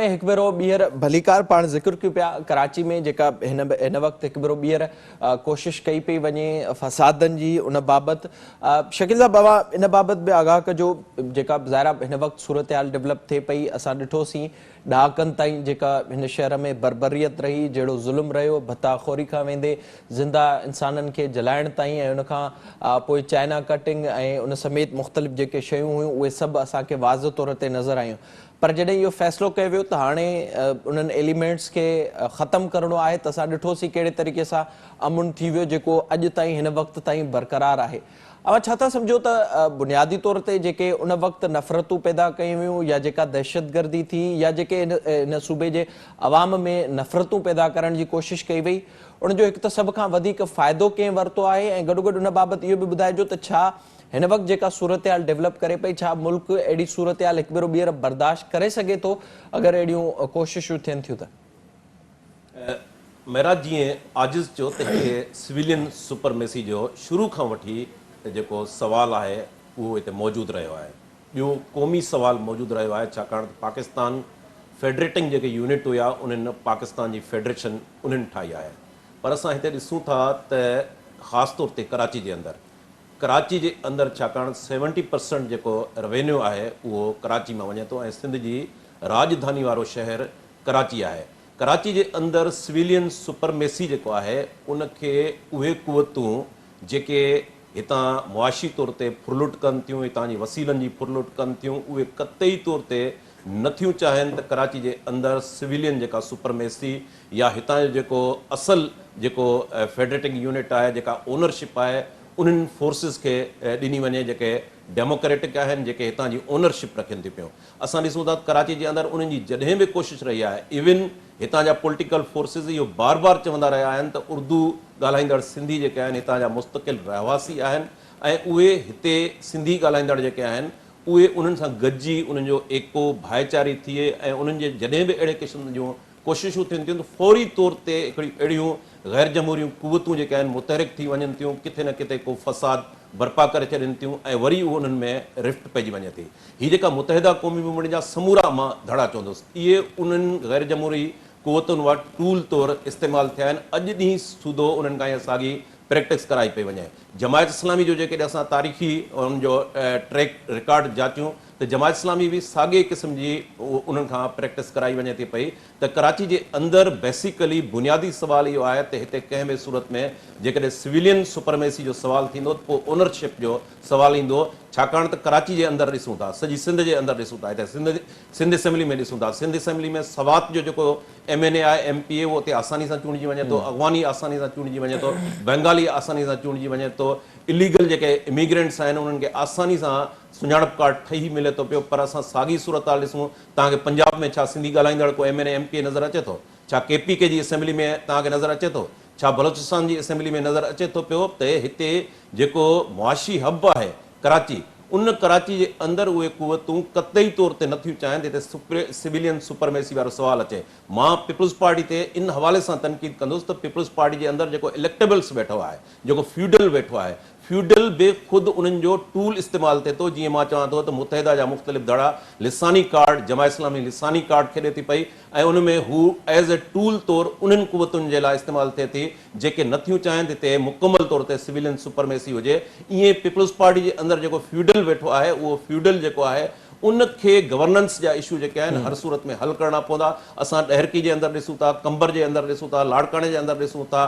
۾ هڪ ڀيرو ٻيهر ڀليڪار پاڻ ذڪر ڪيون پيا ڪراچي ۾ جيڪا هن هن وقت هڪ ڀيرو ٻيهر ڪوشش ڪئي پئي وڃي فسادن جي ان بابت شڪيل صاحب اوهان ان بابت به آگاهه ڪجو جيڪا ظاهر آهي هن وقت صورتحال ڊولپ ٿئي پئي اسان ڏٺوسين ڏهاڪن تائين جيڪا هن شهر ۾ بربريت رهي، جهڙو ظلم رهيو، ڀتا خوري کان ويندي زنده انسانن کي جلائڻ تائين ۽ ان کان پوء چائنا ڪٽنگ ۽ ان سميت مختلف جيڪي شيون هيون اهي سڀ اسان کي واضح طور تي نظر آيون پر جڏهن اهو فيصلو ڪيو ويو ته هاڻي انهن ايليمينٽس کي ختم ڪرڻو آهي ته اسان ڏٺوسين ڪهڙي طريقي سان امن ٿي ويو جيڪو اڄ تائين هن وقت تائين برقرار آهي. اوهان ڇا ٿا سمجهو ته بنيادي طور تي جيڪي ان وقت نفرتون پيدا ڪيون ويون يا جيڪا دهشتگردي ٿي يا جيڪي هن صوبي جي عوام ۾ نفرتون پيدا ڪرڻ جي ڪوشش ڪئي وئي ان جو هڪ ته سڀ کان وڌيڪ فائدو ڪنهن ورتو آهي ۽ گڏوگڏ ان بابت اهو به ٻڌائجو ته ڇا هن وقت جيڪا صورتحال ڊولپ ڪري پئي ڇا ملڪ اهڙي صورتحال هڪ ڀيرو ٻيهر برداشت ڪري سگهي ٿو اگر اهڙيون ڪوششون ٿين ٿيون ته؟ معراج جيئن عاجز چيو ته هتي سويلين سپرميسي جو شروع کان وٺي جيڪو سوال آهي اهو هتي موجود رهيو آهي. ٻيو قومي سوال موجود رهيو آهي ڇاڪاڻ ته پاڪستان فيڊريٽنگ جيڪي يونٽ هيا انهن پاڪستان جي فيڊريشن انهن ٺاهي آهي پر اسان هتي ڏسون ٿا ته خاص طور تي ڪراچي جي اندر ڪراچي جي اندر ڇاڪاڻ سيونٽي پرسنٽ جيڪو روينيو آهي اهو ڪراچي مان وڃي ٿو ۽ سنڌ جي راڄڌاني وارو شهر ڪراچي آهي. ڪراچي جي اندر سويلين سپرميسي جيڪو آهي ان کي اهي قوتون جيڪي هتان معاشي طور تي ڦرلٽ ڪن ٿيون، هتان جي وسيلن جي ڦرلٽ ڪن ٿيون، اهي قطعي طور تي نه ٿيون چاهين ته ڪراچي جي اندر سويلين جيڪا سپرميسي يا هتان جو جيڪو اصل جيڪو فيڊريٽنگ يونٽ آهي جيڪا اونرشپ آهي انهن فورسز کي ڏني وڃي جيڪي ڊيموڪريٽڪ آهن جيڪي هتان جي اونرشپ رکين ٿيون پيون. اسان ڏسون ٿا ته ڪراچي جي اندر انهن جي جڏهن به ڪوشش رهي آهي ايون هتان جا پولٽيڪل فورسز اهو بار بار چوندا رهيا آهن ته اردو ڳالهائيندڙ سنڌي جيڪي آهن هتان جا مستقل رهواسي آهن ۽ اهي هتي سنڌي ڳالهائيندڙ جيڪي آهن اهي انهن سان گڏجي انهن جو ايڪو ڀائيچاري ٿئي ۽ انهن جي جڏهن به اهڙي قسم جون ڪوششون ٿين ٿيون ته فوري طور تي هڪڙيون اهڙيون غير جمهوريون قوتون جيڪي آهن متحرڪ ٿي وڃن ٿيون، ڪٿي نه ڪٿي ڪو فساد برپا ڪري ڇڏين ٿيون ۽ وري اهو انهن ۾ رفٽ پئجي وڃي ٿي. هي جيڪا متحده قومي موومينٽ جا سمورا مان ڌڙا چوندس اهي انهن غير جمهوري قوتن وٽ ٽول طور استعمال ٿيا آهن، اڄ ڏينهن سوڌو انهن کان اها ساڳي پريڪٽس ڪرائي پئي وڃي. جماعت اسلامي جو جيڪڏهن اسان تاريخي ان جو ٽريڪ رڪارڊ جاچيون ته جماعت اسلامي به ساڳئي قسم جي انهن کان پريڪٽس ڪرائي وڃي ٿي پئي ته ڪراچي جي اندر بيسيڪلي بنيادي سوال اهو آهي ته هتي ڪنهن به صورت ۾ جيڪڏهن سويلين سپرميسي جو سوال ٿيندو ته پوء اونرشپ جو سوال ايندو ڇاڪاڻ ته ڪراچي جي اندر ڏسون ٿا سڄي سنڌ جي اندر ڏسون ٿا هتي سنڌ سنڌ اسيمبلي ۾ ڏسون ٿا سنڌ اسيمبلي ۾ سوات جو جيڪو ايم اين اي آهي ايم پي اي اهو اتي آساني سان چونڊجي وڃي ٿو اغواني آساني سان چونڊجي وڃي ٿو بينگالي آساني سان چونڊجي وڃي ٿو اليگل جيڪي اميگرينٽس آهن انهن کي آساني سان سڃاڻپ ڪارڊ ٺهي ملي ٿو پيو پر اسان ساڳي صورتحال ڏسون توهان کي پنجاب ۾ ڇا سنڌي ڳالهائيندڙ ڪو M N A M P A نظر اچي ٿو؟ ڇا ڪي پي ڪي جي اسيمبلي ۾ توهان کي نظر اچي ٿو؟ ڇا بلوچستان جي اسيمبلي ۾ نظر اچي ٿو پيو ته هتي جيڪو معاشي حب آهي ڪراچي ان ڪراچي جي اندر اهي قوتون قطعي طور تي نٿيون چاهين ته هتي سويلين سپرميسي وارو سوال اچي. مان پيپلز پارٽي تي ان حوالي سان تنقيد ڪندس ته پيپلز پارٽي جي اندر جيڪو اليڪٽيبلس ويٺو آهي، جيڪو فيوڊل ويٺو آهي، فيوڊل به خود انهن جو ٽول استعمال ٿئي ٿو، جيئن مان چوان ٿو ته متحده جا مختلف ڌڙا لساني ڪارڊ، جماعت اسلامي لساني ڪارڊ کيڏي ٿي پئي ۽ ان ۾ هو ايز اي ٽول طور انهن قوتن جي لاء استعمال ٿئي ٿي جيڪي نه ٿيون چاهين ته هتي مڪمل طور تي سويلين سپرميسي هجي. ائين پيپلز پارٽي جي اندر جيڪو فيوڊل ويٺو آهي اهو فيوڊل جيڪو آهي ان کي گورننس جا اشو جيڪي آهن هر صورت ۾ حل ڪرڻا پوندا. اسان ڏهرڪي جي اندر ڏسون ٿا، قمبر جي اندر ڏسون ٿا، لاڙڪاڻي جي اندر ڏسون ٿا،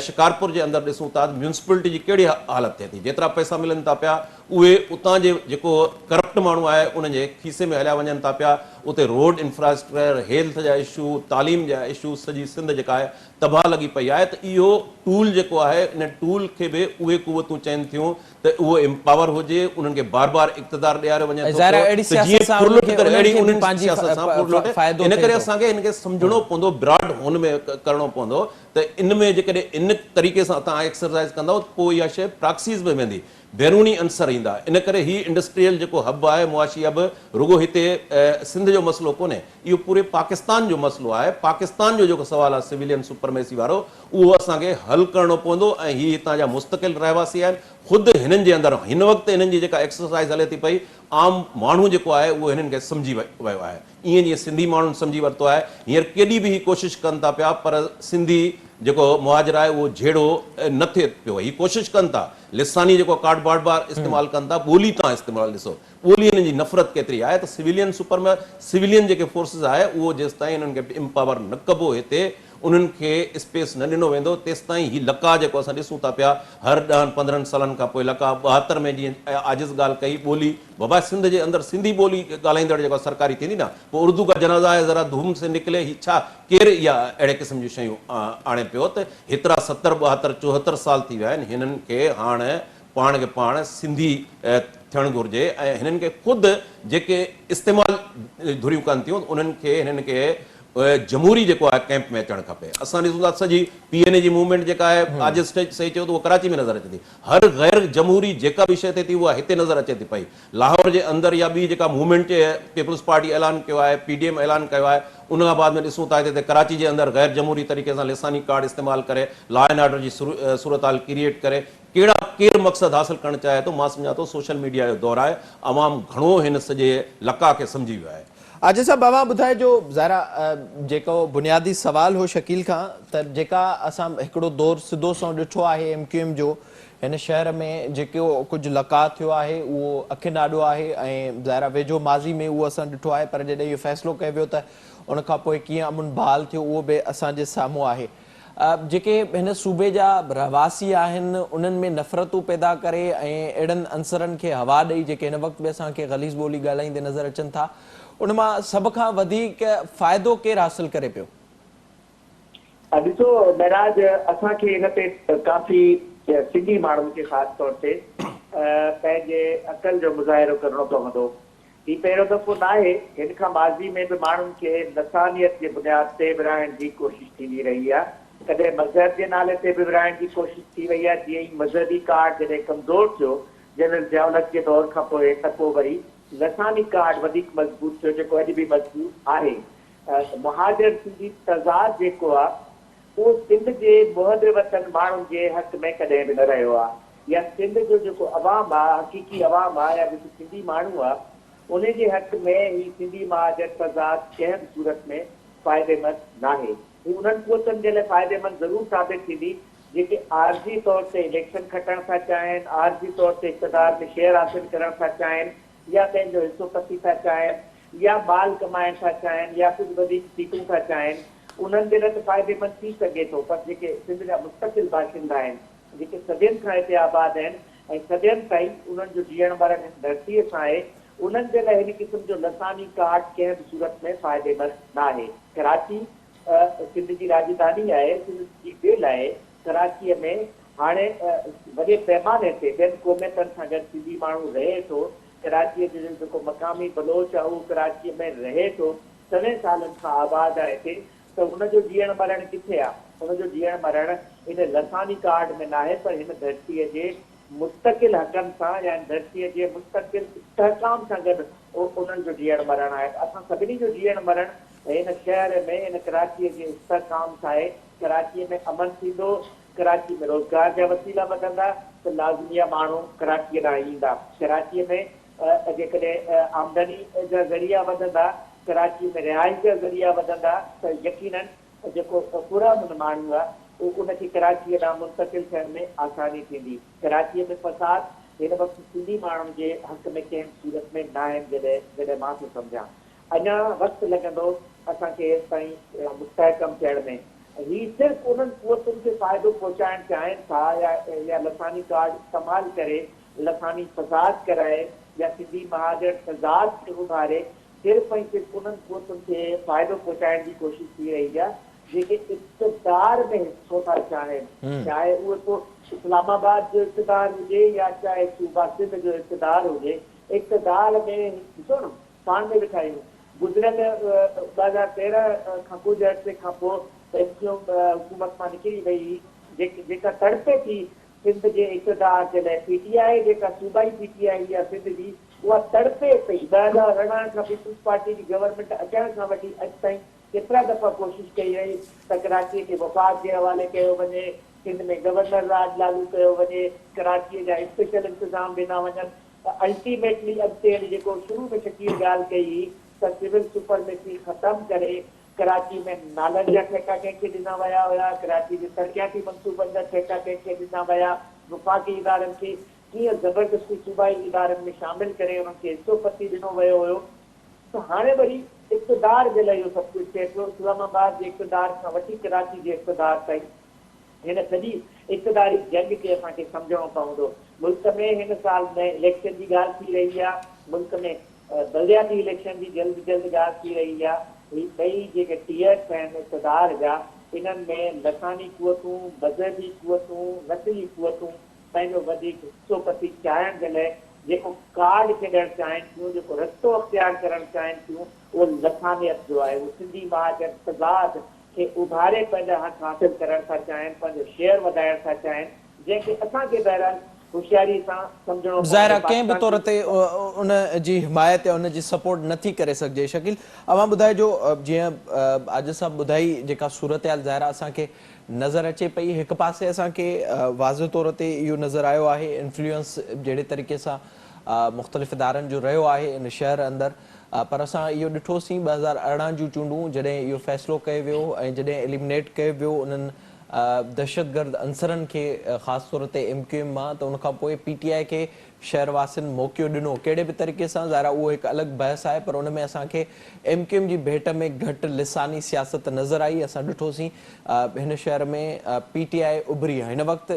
شڪارپور جي اندر ڏسون ٿا ته ميونسپلٽي جي ڪهڙي حالت ٿئي ٿي. جيترا پئسا ملن ٿا پيا اهي اتان جي جيڪو ڪرپٽ ماڻهو آهي ان جي کيسي ۾ هليا وڃن ٿا پيا. اتي روڊ انفراسٽرڪچر، هيلٿ جا اشو، تعليم جا اشو سڄي سنڌ جيڪا آهي تباهه لڳي پئي آهي ته اهو ٽول جيڪو آهي ان ٽول کي به اهي قوتون چين ٿيون ته اهو امپاور هجي، انهن کي بار بار اقتدار ڏياريو وڃي ۽ ٿو ظاهر پيو آهي اهڙي ته سياست جيئن سان انهن ڦرلٽ کي ڪري انهن اهڙي کي به انهن پنهنجي سياست سان ڦرلٽ فائدو ان ٿئي ڪري ٿو. اسان کي ان کي سمجهڻو پوندو براڊ هن ۾ ڪرڻو پوندو ته ان ۾ جيڪڏهن ان طريقي سان توهان ايڪسرسائز ڪندؤ ته پوء اها شيء پراڪسيز ۾ ويندي بيروني عنصر ايندا ان ڪري هي انڊسٽريل جيڪو حب آهي معاشي حب رڳو هتي سنڌ جو مسئلو ڪونهي اهو پوري پاڪستان جو مسئلو آهي پاڪستان جو جيڪو سوال آهي سويلين سپرميسي وارو اهو اسان کي حل ڪرڻو پوندو ۽ هي هتان جا مستقل رهواسي آهن خود هنن جي اندر هن وقت هنن جي جيڪا ايڪسرسائز هلي ٿي پئي عام ماڻهو جيڪو آهي اهو هنن کي سمجهي ويو آهي ائين جيئن سنڌي ماڻهن سمجهي ورتو آهي هينئر ڪيڏي به هي ڪوشش ڪن ٿا پيا پر سنڌي جيڪو مهاجر آهي اهو جهيڙو نه ٿئي پيو هي ڪوشش ڪن ٿا لساني جيڪو ڪارڊ بار بار استعمال ڪن ٿا ٻولي تان استعمال ڏسو ٻولي هنن جي نفرت ڪيتري آهي ته سويلين سپر سويلين جيڪي فورسز آهي اهو جيستائين هنن کي امپاور نه ڪبو هتي انهن کي اسپيس نه ڏنو ويندو تيستائين هي لقاء جيڪو اسان ڏسون ٿا پيا هر ڏهن پندرهن سالن کان پوء لقاء 72 ۾ جيئن عاجز ڳالهه ڪئي ٻولي بابا سنڌ جي اندر سنڌي ٻولي ڳالهائيندڙ جيڪا سرڪاري ٿيندي نه پوء اردو ڪا جنازه آهي ذرا ڌوم سي نڪلي هي ڇا ڪير اها اهڙي قسم جون شيون آڻي پيو ته هيترا ستر 72 74 سال ٿي ويا آهن هنن کي هاڻ پاڻ کي پاڻ سنڌي ٿيڻ گهرجي ۽ هنن کي خود جيڪي استعمال ڌريون ڪن ٿيون انهن کي هنن کي جمهوري جيڪو آهي ڪئمپ ۾ اچڻ کپي. اسان ڏسون ٿا سڄي پي اين اي جي موومينٽ جيڪا آهي عاجز صحيح چيو ته اها ڪراچي ۾ نظر اچي ٿي. هر غير جمهوري جيڪا به شيء ٿئي ٿي اها هتي نظر اچي ٿي پئي. لاهور جي اندر يا ٻي جيڪا موومينٽ پيپلز پارٽي اعلان ڪيو آهي، پي ڊي ايم اعلان ڪيو آهي ان کان بعد ۾ ڏسون ٿا هتي ته ڪراچي جي اندر غير جمهوري طريقي سان لساني ڪارڊ استعمال ڪري لا اينڊ آرڊر جي صورتحال ڪريئيٽ ڪري ڪهڙا ڪير مقصد حاصل ڪرڻ چاهي ٿو، مان سمجهان ٿو سوشل ميڊيا جو دور آهي، عوام گهڻو هن سڄي لقاء کي سمجهي ويو آهي. عاجز صاحب اوهان ٻڌائجو ظاهر آ جيڪو بنيادي سوال هو شڪيل کان ته جيڪا اسان هڪڙو دور سڌو سنئون ڏٺو آهي ايم ڪيو ايم جو هن شهر ۾ جيڪو ڪجهه لقاء ٿيو آهي اهو اکين آڏو آهي ۽ ظاهر آ ويجهو ماضي ۾ اهو اسان ڏٺو آهي پر جڏهن اهو فيصلو ڪيو ويو ته ان کان پوء ڪيئن امن بحال ٿيو اهو به اسان جي سامهون آهي. جيڪي هن صوبي جا رهواسي آهن انهن ۾ نفرتون پيدا ڪري ۽ اهڙن عنصرن کي هوا ڏئي جيڪي هن وقت به اسان کي غليظ ٻولي ڳالهائيندي نظر اچن ٿا ان مان سڀ کان وڌيڪ فائدو ڪير حاصل ڪري پيو؟ ڏسو معراج اسان کي ان تي ڪافي سنڌي ماڻهن کي خاص طور تي پنهنجي عقل جو مظاهرو ڪرڻو پوندو هي پهريون دفعو ناهي، هن کان ماضي ۾ به ماڻهن کي لسانيت جي بنياد تي ورهائڻ جي ڪوشش ٿيندي رهي آهي. ڪڏهن مذهب جي نالي تي به ورهائڻ جي ڪوشش ٿي وئي آهي، جيئن ئي مذهبي ڪارڊ جڏهن ڪمزور ٿيو جنرل ضياء الحق جي دور کان پوء ته پوء وري لساني ڪارڊ وڌيڪ مضبوط ٿيو جيڪو اڄ به مضبوط آهي. مهاجر سنڌي تضاد جيڪو آهي اهو سنڌ جي محب وطن ماڻهن جي حق ۾ ڪڏهن به نه رهيو آ يا سنڌ جو جيڪو عوام آ حقيقي عوام آ يا جيڪو سنڌي ماڻهو آ انهي جي حق ۾ هي سنڌي مهاجر تضاد ڪنهن به صورت ۾ فائديمند ناهي. هي انهن قوتن جي لاء فائديمند ضرور ثابت ٿيندي جيڪي عارضي طور تي اليڪشن کٽڻ ٿا چاهين، عارضي طور تي اقتدار ۾ شيئر حاصل ڪرڻ ٿا چاهين يا پنهنجو حصو پسي ٿا چاهين يا مال ڪمائڻ ٿا چاهين يا ڪجهه وڌيڪ سيٽون ٿا چاهين، انهن جي لاء ته فائديمند ٿي سگهي ٿو پر جيڪي سنڌ جا مستقل باشندا آهن، جيڪي صدين کان هتي آباد آهن ۽ صدين تائين انهن جو جيئڻ مرڻ هن ڌرتيء سان آهي، انهن جي لاء هن قسم جو لساني ڪارڊ ڪنهن به صورت ۾ فائديمند ناهي. ڪراچي سنڌ جي راڄڌاني آهي، سنڌ جي دل آهي، ڪراچيء ۾ هاڻي وڏي پيماني تي ٻين قوميتن سان گڏ سنڌي ماڻهو رهي ٿو. ڪراچيء جو جيڪو مقامي بلوچ آهي اهو ڪراچيء ۾ رهي ٿو. سوين سالن کان آباد آهي هتي. ته ان جو جيئڻ مرڻ ڪٿي آ؟ ان جو جيئڻ مرڻ ان لساني ڪارڊ ۾ ناهي پر هن ڌرتيء جي مستقل حقن سان يا هن ڌرتيء جي مستقل استحڪام سان گڏ انهن جو جيئڻ مرڻ آهي. اسان سڀني جو جيئڻ مرڻ هن شهر ۾ هن ڪراچيء جي استحڪام سان آهي. ڪراچيء ۾ امن ٿيندو، ڪراچي ۾ روزگار جا وسيلا وڌندا ته لازمي آ ماڻهو ڪراچيء ڏانهن ايندا. ڪراچيء ۾ جيڪڏهن آمدني جا ذريعا وڌندا، ڪراچي ۾ رهائش جا ذريعا وڌندا ته يقينن جيڪو پرامن ماڻهو آهي ان کي ڪراچيء ڏانهن منتقل ٿيڻ ۾ آساني ٿيندي. ڪراچيء ۾ فساد هن وقت سنڌي ماڻهن جي حق ۾ ڪنهن به صورت ۾ ناهن جڏهن مان ٿو سمجهان اڃا وقت لڳندو اسان کي ايستائين مستحڪم ٿيڻ ۾. هي صرف انهن قوتن کي فائدو پهچائڻ چاهين ٿا يا لساني ڪارڊ استعمال ڪري لساني فساد ڪرائي يا سنڌي مهاجر تضاد کي اڀاري صرف ۽ صرف انهن قوتن کي فائدو پهچائڻ جي ڪوشش ٿي رهي آهي جيڪي اقتدار ۾ حصو ٿا چاهين چاهي اهو ڪو اسلام آباد جو اقتدار هجي يا چاهي صوبه سنڌ جو اقتدار هجي اقتدار ۾ ڏسو نه پاڻ ۾ ويٺا آهيون گذريل 2013 کان ڪجهه عرصي کان پوء ايم ڪيو ايم حڪومت مان نڪري وئي هئي جيڪا تڙپي ٿي سنڌ جي اقتدار جي لاء پي ٽي آء جيڪا صوبائي پي ٽي آء هئي سنڌ جي اها تڙپي پئي. 2018 کان پيپلز پارٽي جي گورنمينٽ اچڻ کان وٺي اڄ تائين ڪيترا دفعا ڪوشش ڪئي وئي ته ڪراچي کي وفاق جي حوالي ڪيو وڃي، سنڌ ۾ گورنر راڄ لاڳو ڪيو وڃي، ڪراچي جا اسپيشل انتظام ڏنا وڃن ته الٽيميٽلي اڳتي هلي جيڪو شروع ۾ شڪيل ڳالهه ڪئي هئي ته سول سپرميسي ختم ڪري ڪراچي ۾ نالن جا ٺيڪا ڪنهن کي ڏنا ويا هيا، ڪراچي جي ترقياتي منصوبن جا ٺيڪا ڪنهن کي ڏنا ويا، وفاقي ادارن کي ڪيئن زبردستي صوبائي ادارن ۾ شامل ڪري انهن کي حصو پتي ڏنو ويو هيو ته هاڻي وري اقتدار جي لاء اهو سڀ ڪجهه ٿئي پيو، اسلام آباد جي اقتدار کان وٺي ڪراچي جي اقتدار تائين هن سڄي اقتداري جنگ کي اسان کي سمجهڻو پوندو. ملڪ ۾ هن سال نئين اليڪشن جي ڳالهه ٿي رهي آهي، ملڪ ۾ بلدياتي اليڪشن جي جلد جلد ڳالهه ٿي رهي آهي، هي ٻئي جيڪي ٽيئرس آهن اقتدار جا انهن ۾ لساني قوتون، مذهبي قوتون، نسلي قوتون پنهنجو وڌيڪ حصو پتي چاهڻ جي لاء جيڪو ڪارڊ کيڏڻ چاهين ٿيون، جيڪو رستو اختيار ڪرڻ چاهين ٿيون اهو لسانيت جو آهي، اهو سنڌي مهاجر تضاد کي اڀاري پنهنجا حق حاصل ڪرڻ ٿا چاهين، پنهنجو شيئر وڌائڻ ٿا چاهين، جنهن کي اسان کي بهرحال هوشياري سان سمجهڻو ظاهر پوندو. آهي ڪنهن به پاڪستان طور جي تي ان جي حمايت يا ان جي سپورٽ نه ٿي ڪري سگهجي. شڪيل اوهان ٻڌائجو جيئن عاجز صاحب ٻڌائي جيڪا صورتحال ظاهر آهي اسان کي نظر اچي پئي هڪ پاسي اسان کي واضح طور تي اهو نظر آيو آهي انفلوئنس جهڙي طريقي سان مختلف ادارن جو رهيو آهي ان شهر اندر پر اسان اهو ڏٺوسين 2018 جون چونڊون جڏهن اهو فيصلو ڪيو ويو ۽ جڏهن ايليمنيٽ ڪيو ويو انهن دهشتگرد عنصرن کي خاص طور تي ايم ڪيو ايم مان ته ان کان پوء پي ٽي آء کي شهر واسين موقعو ڏنو ڪهڙي به طريقي سان ظاهر آهي اهو هڪ الڳ بحث آهي پر ان ۾ اسان کي ايم ڪيو ايم جي ڀيٽ ۾ گهٽ لساني سياست نظر آئي اسان ڏٺوسين هن شهر ۾ پي ٽي آء اڀري هن وقت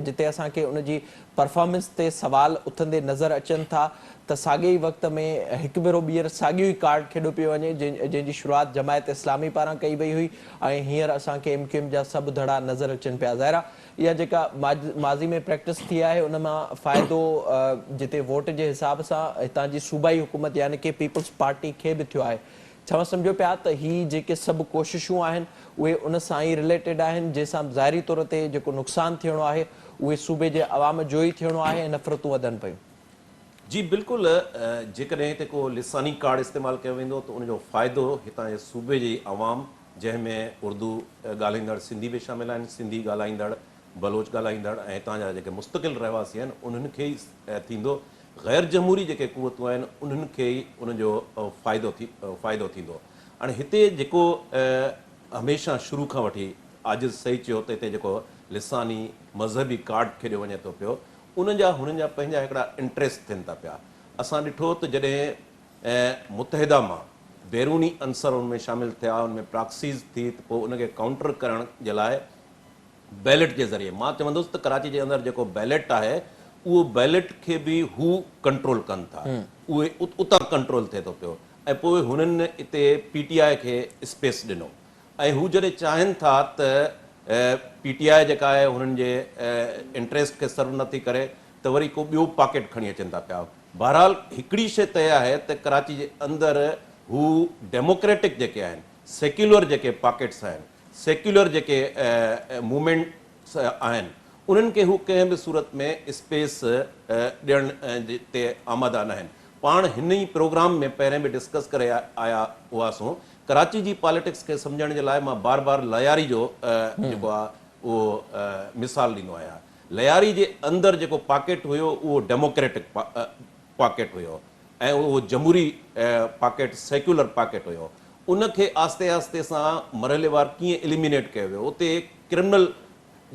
جتي اسان کي ان جي پرفارمنس تي سوال اٿندي نظر اچن ٿا ته ساڳئي ئي وقت ۾ هڪ ڀيرو ٻيهر ساڳيو ئي ڪارڊ کيڏيو پيو وڃي جنهن جي شروعات جماعت اسلامي پاران ڪئي وئي هئي ۽ هينئر اسان کي ايم ڪيو ايم جا سڀ ڌڙا نظر اچن پيا. ظاهر آهي اها جيڪا ماضي ۾ پريڪٽس ٿي آهي ان مان فائدو جتي ووٽ جي حساب سان هتان جي صوبائي حڪومت يعني ڪي پيپلز پارٽي کي به ٿيو آهي. ڇا اوهان سمجهو پيا ته هي جيڪي سڀ ڪوششون آهن اهي ان سان ئي رليٽيڊ آهن جنهن سان ظاهري طور تي جيڪو نقصان ٿيڻو آهي اهي صوبي جي عوام جو ئي ٿيڻو آهي ۽ نفرتون وڌن پيون. جي بلڪل جيڪڏهن هتي ڪو لساني ڪارڊ استعمال ڪيو ويندو ته ان جو فائدو هتان جي صوبي جي عوام جنهن ۾ اردو ڳالهائيندڙ سنڌي به شامل آهن سنڌي ڳالهائيندڙ بلوچ ڳالهائيندڙ ۽ هتان جا جيڪي مستقل رهواسي آهن انهن کي ئي ٿيندو غير جمهوري جيڪي قوتون آهن انهن کي ئي ان جو فائدو ٿي فائدو ٿيندو هاڻي هتي جيڪو هميشه شروع کان وٺي عاجز صحيح چيو ته هتي جيڪو لساني مذهبي ڪارڊ کيڏيو وڃي ٿو پيو انهن جا هنن جا پنهنجا هڪڙا انٽريسٽ ٿين ٿا پيا. اسان ڏٺو ته جڏهن متحده مان بيروني عنصر ان ۾ شامل ٿيا، ان ۾ پراڪسيز ٿي ته پوء ان کي ڪائونٽر ڪرڻ جي لاء بيلٽ جي ذريعي مان چوندس ته ڪراچي جي اندر جيڪو بيلٽ آهي اهو بيلٽ کي به هو ڪنٽرول ڪن ٿا، اهي اتان ڪنٽرول ٿئي ٿو پيو ۽ پوء هنن اتي پي ٽي آء کي اسپيس ڏنو ۽ هو جڏهن چاهين ٿا ته پي ٽي آء جيڪا آهي هنن جي انٽريسٽ کي سرو نٿي ڪري ته وري ڪو ٻيو پاڪيٽ کڻي اچن ٿا پيا. بهرحال هڪڙي شيء طئي آهي ته ڪراچي جي اندر هو ڊيموڪريٽڪ جيڪي آهن سيڪيولر جيڪي پاڪيٽس آهن، سيڪيولر جيڪي موومينٽس آهن، انهن کي هو ڪنهن به صورت ۾ اسپيس ڏيڻ تي آماده ناهن. پاڻ هن ئي پروگرام ۾ پهرين به ڊسڪس ڪري آيا هئاسون. ڪراچي جي پاليٽڪس کي سمجهڻ جي لاء مان بار بار لياري جو جيڪو آهي اهو مثال ڏيندو آهيان. لياري جي اندر جيڪو پاڪيٽ هيو اهو ڊيموڪريٽڪ پاڪيٽ هيو ۽ اهو جمهوري پاڪيٽ سيڪيولر پاڪيٽ هيو. ان کي آهستي آهستي سان مرحليوار ڪيئن اليمينيٽ ڪيو ويو. اتي ڪرمنل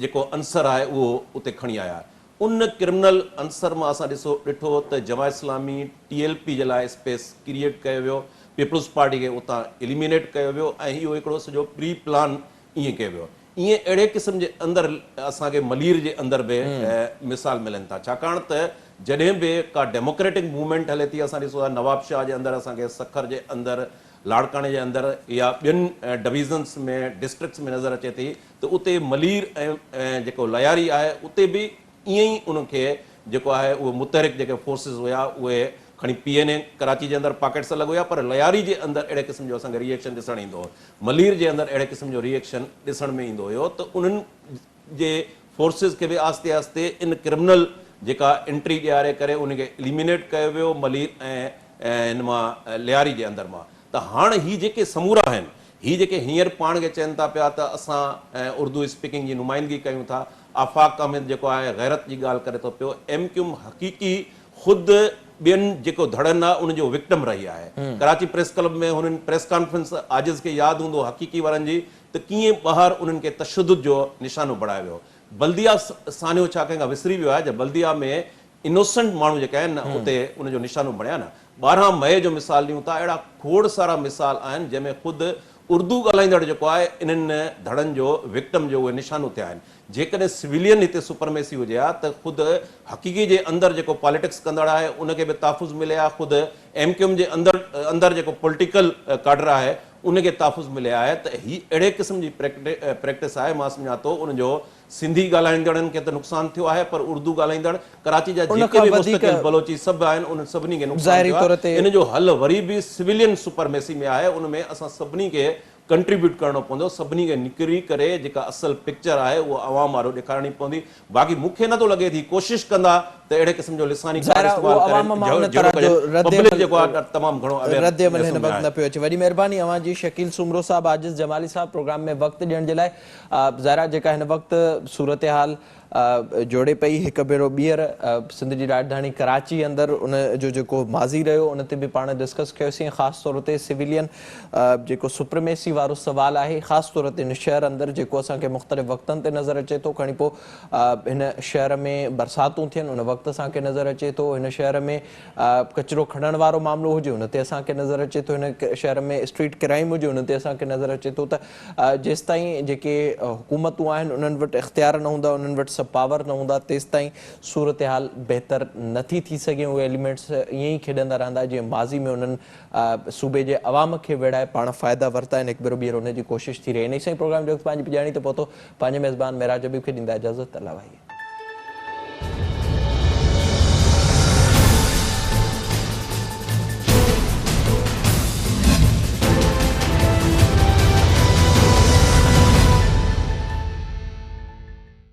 جيڪو عنصر آهي اهو اتي کڻي آيا. ان ڪرمنل عنصر مان اسان ڏسو ڏٺو ته Jamaat Islami T L P جي لاء اسپيس ڪريئيٽ ڪيو ويو، پيپلز پارٽي کي اتان اليمينيٽ ڪيو ويو ۽ اهو هڪڙو سڄو پري پلان ائين ڪيو ويو. ائين اهڙي قسم جي اندر اسان کي ملير جي اندر به مثال ملن ٿا ڇاڪاڻ ته جڏهن به ڪا ڊيموڪريٽڪ موومينٽ هلي ٿي اسان ڏسو ٿا نواب شاهه جي اندر اسان کي سکر جي اندر لاڙڪاڻي جي اندر يا ٻين ڊويزنس ۾ ڊسٽرڪٽس ۾ نظر اچي ٿي ته اتي ملير ۽ جيڪو لياري آهي اتي به ائين ئي ان کي جيڪو آهي اهي متحرڪ جيڪي فورسز هيا اهي کڻي پي اين اي ڪراچي جي اندر پاڪيٽس الڳ هيا پر لياري جي اندر اهڙي قسم جو اسان کي ري ايڪشن ڏسڻ ايندو هو ملير جي اندر اهڙي قسم جو ري ايڪشن ڏسڻ ۾ ايندو هيو ته انهن جي فورسز کي به آهستي آهستي ان ڪرمنل جيڪا انٽري ڏياري ڪري ان کي اليمينيٽ ڪيو ويو ملير ۽ هن مان لياري جي اندر مان ته هاڻ هي جيڪي سمورا آهن هي جيڪي هينئر پاڻ کي چين ٿا پيا ته اسان اردو اسپيڪنگ جي نمائندگي ڪيون ٿا آفاق احمد جيڪو آهي غيرت جي ڳالهه ڪري ٿو پيو ايم ڪيو حقيقي خود ٻين جيڪو ڌڙن آهي ان جو وڪٽم رهي آهي ڪراچي پريس ڪلب ۾ هنن پريس ڪانفرنس عاجز کي ياد هوندو حقيقي وارن جي ته ڪيئن ٻاهر انهن کي تشدد جو نشانو بڻايو ويو. بلديا سانحو ڇا ڪنهن کان وسري ويو آهي جا بلديا ۾ انوسنٽ ماڻهو جيڪي آهن نه اتي ان جو نشانو بڻيا نه. 12 مئي جو مثال ڏيون ٿا اهڙا کوڙ سارا مثال آهن جنهن ۾ خود اردو ڳالهائيندڙ جيڪو آهي انهن ڌڙن جو وڪٽم جو اهي نشانو ٿيا آهن. جيڪڏهن سويلين هتي سپرميسي هجي ها ته خود حقيقي جي اندر جيڪو پاليٽڪس ڪندڙ آهي ان کي به تحفظ ملي ها خود ايم ڪيو ايم جي اندر اندر جيڪو پوليٽيڪل ڪاڊر آهي ان کي تحفظ ملي آهي ته هي اهڙي قسم جي پريڪٽس آهي مان سمجهان ٿو ان جو سنڌي ڳالهائيندڙن کي ته نقصان ٿيو آهي پر اردو ڳالهائيندڙ ڪراچي جا ان جيڪي کان به وڌيڪ مستقل بلوچي سڀ آهن انهن سڀني کي نقصان ظاهري ٿيو طور آهي تي ان جو حل وري به سويلين سپرميسي ۾ آهي ان ۾ اسان سڀني کي ڪنٽريبيوٽ ڪرڻو پوندو سڀني کي نڪري ڪري جيڪا اصل پڪچر آهي اها عوام آڏو ڏيکارڻي پوندي باقي مون کي نٿو لڳي ته هي ڪوشش ڪندا ته اهڙي قسم جو لساني ڪارڊ ظاهر آهي استعمال اهو ڪري عوام مان ان جهيڙو طرح جو ڪجي رد پبلڪ عمل جيڪو آهي تمام گهڻو رد عمل اويئرنيس هن ۾ وقت آهي. نه پيو اچي وڏي مهرباني اوهان جي شڪيل سومرو صاحب عاجز جمالي صاحب پروگرام ۾ وقت ڏيڻ جي لاء ظاهر آهي جيڪا هن وقت صورتحال جوڙي پئي هڪ ڀيرو ٻيهر سنڌ جي راڄڌاڻي ڪراچي اندر ان جو جيڪو ماضي رهيو ان تي به پاڻ ڊسڪس ڪيوسين خاص طور تي سويلين جيڪو سپرميسي وارو سوال آهي خاص طور تي هن شهر اندر جيڪو اسان کي مختلف وقتن تي نظر اچي ٿو کڻي پوء هن شهر ۾ برساتون ٿين ان وقت اسان کي نظر اچي ٿو هن شهر ۾ ڪچرو کڻڻ وارو معاملو هجي ان تي اسان کي نظر اچي ٿو هن شهر ۾ اسٽريٽ ڪرائيم هجي ان تي اسان کي نظر اچي ٿو ته جيستائين جيڪي حڪومتون آهن انهن وٽ اختيار نه هوندا انهن وٽ سڀ پاور نه هوندا تيستائين صورتحال بهتر نٿي ٿي سگهي اهي ايليمينٽس ائين ئي کيڏندا رهندا جيئن ماضي ۾ انهن صوبي جي عوام کي ويڙهائي پاڻ فائدا ورتا آهن هڪ ڀيرو ٻيهر ان جي ڪوشش ٿي رهي آهي انهي سان ئي پروگرام جو وقت پنهنجي پڄاڻي تي پهتو پنهنجي ميزبان معراج حبيب کي ڏيندا اجازت الله واهي.